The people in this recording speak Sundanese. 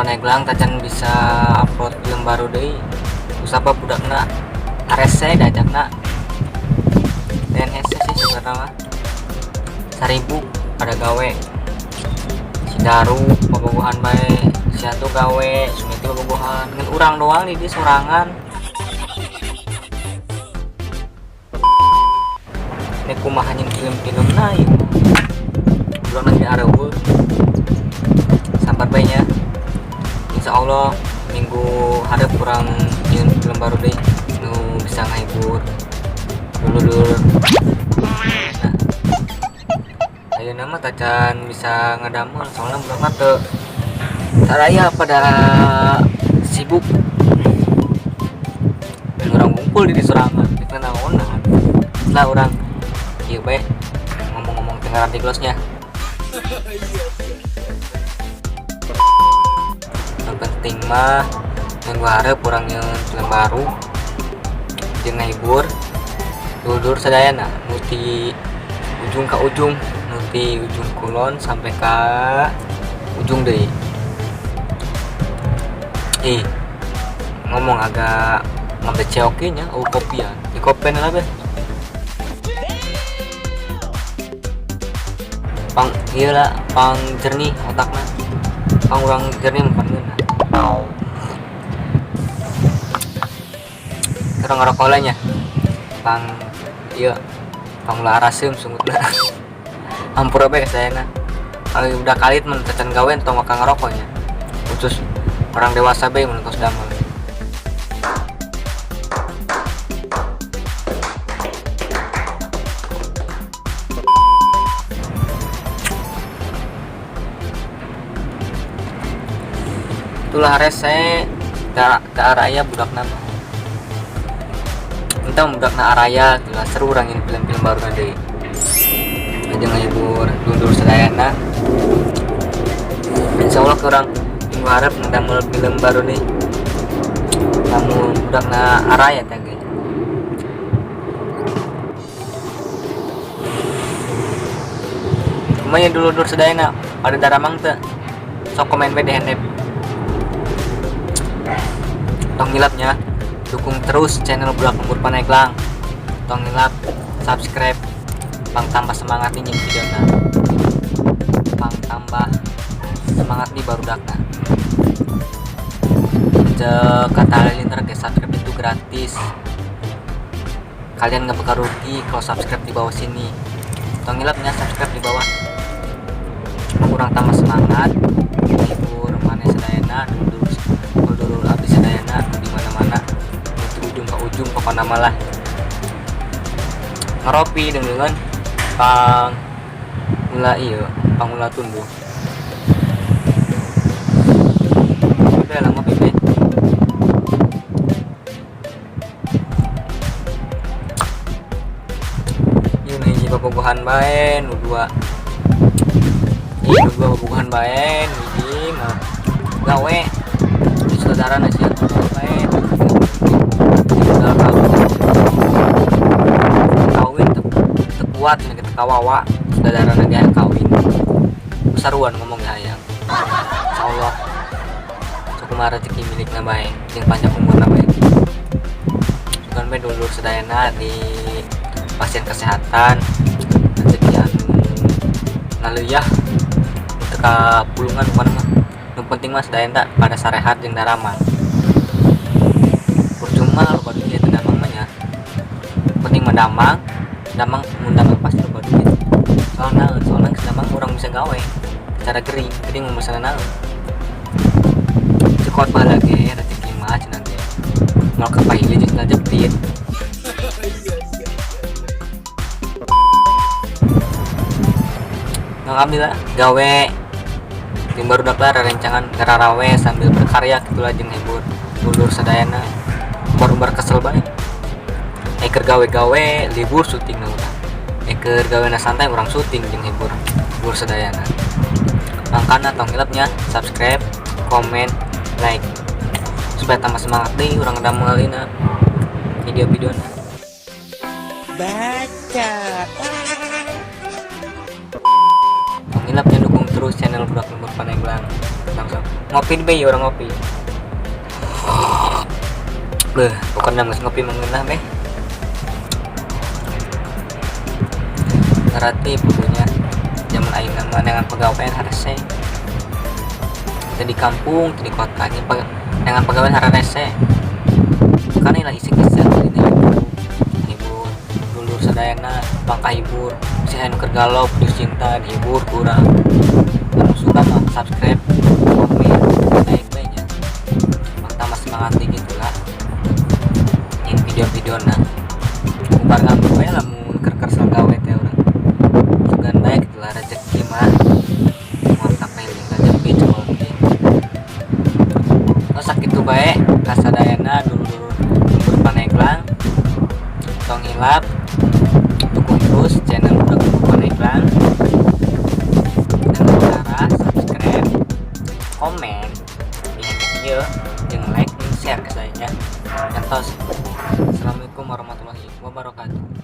Pandeglang tacan bisa upload film baru deui. Usapa budakna arese diajakna dan hese sih sebenarnya mah. 1000 pada gawe. Si Daru bobogohan bae, si Atu gawe, Sumiti bobogohan. Ngan urang doang di dieu sorangan. Nek kumaha nyin film-filmna ieu. Urang lagi areueuh. Sabar bae nya. Insya Allah minggu hareup kurang nyin film baru deui nu bisa ngahibur dulur-dulur. Nah, ayeuna mah tacan bisa ngadamel soalnya budak mah teu saraya pada sibuk. Dan urang ngumpul di sorangan, kita naonan. Setelah urang ieu bae ngomong-ngomong tengah ranting close-nya. Yang penting mah minggu hareup urang nyeun film baru jeung ngahibur dulur sadayana nu ti ujung ka ujung, nu ti ujung kulon sampai ka ujung deui. Ih, ngomong agak ngabeceokeun nya, eueuh kopian. Di kopian lah be. Pang ieu lah, pang jernih otakna. Pang urang jernih mah pan ngeunah. Urang ngarokok lah nya. Pang ieu, pang ulah araseum sungutna. Hampura bae ka sayana. Kalau udah kalit mun tacan gawe tong maka ngarokok nya. Khusus orang dewasa bae mun tos damel. Itulah rese ka araya budakna mah. Entah budakna araya itulah seru urang nyin film-film baru deui. Aja ngahibur dulur sadayana. Insyaallah kurang minggu hareup ngadamel film baru deui. Lamun budakna araya teh ge. Kumaha dulur-dulur sadayana pada daramang teu? Sok komen bae di handep. Tong hilapnya dukung terus channel Budak Lembur Pandeglang. Tong hilap subscribe, pang tambah semangat nih nyin videona, pang tambah semangat nih barudakna. Cek kata Halilintar ke subscribe itu gratis, kalian nggak bakal rugi kalau subscribe di bawah sini. Tong hilapnya subscribe di bawah, kurang tambah semangat hibur maneh sadayana, dulur abdi sadayana di mana-mana, di ujung ke ujung pokoknya malah ngeropi dengan pang mula iya, pang mula tumbuh. Udah lah ngopi deh. Ieu nu hiji bobogohan bae, nu dua. Ieu nu dua bobogohan bae, nu hiji mah gawe. Di saudara nasihat bae. Udah kawin. Kawin teu kuat nih kita kawawa. Saudara ge hayang kawin. Saruan ngomong ge hayang. Insyaallah kumaha rezeki milikna bae, jeung panjang umurna bae. Sugan bae dulur sadayana di pasien kesehatan, rezeki anu ngaleuya teu ka pulungan bukan mah. Nu penting mah sadayana pada sarehat jeung daramang. Percuma loba duit teu damang mah nya. Penting mah damang, damang mun damang pasti loba duit. Soalna naon? Soalna geus damang urang bisa gawe secara gering, gering mun misalna naon. Cekot baheula ge rezeki mah cenah ge. Moal kapahili jeung cenah jepit. Alhamdulillah gawe jeung barudak lah rerencangan ngararawe sambil berkarya gitulah jeung hibur dulur sadayana. Umbar-umbar kesel bae. Eker gawe-gawe libur syuting na urang. Eker gawe na santai urang syuting jeung hibur dulur sadayana. Mangkana tong hilapnya subscribe, komen, like supaya tambah semangat deui urang ngadamelina video-videona. Baca. Tong hilapnya dukung terus channel Budak Lembur Pandeglang. Langsung. Ngopi bae urang ngopi. Beuh, pokoknya geus ngopi mengenah beh. Ngerti punya zaman ayeuna mah dengan pegawaian harese. Teu di kampung, teu di kota nya dengan pegawaian harese. Karena lah isi kesel ini hibur dulur sadayana pangkahibur si anu keur galau putus cinta dihibur kurang. Anu suka mah subscribe, komen, like bae nya. Tambah semangat gitu lah. Ingin video-video nah. Ubar nganggur bae lamun keur kesel gawe teh urang. Sugan bae gitu lah rezeki mah. Moal kapeling rezeki cowok teh. Oh sakitu bae kasadayana dulur lembur Pandeglang. Tong hilap dukung terus channel Budak Lembur Pandeglang dengan cara subscribe, komen di ieu jeung like jeung share ke saya nya. Entos. Assalamualaikum warahmatullahi wabarakatuh.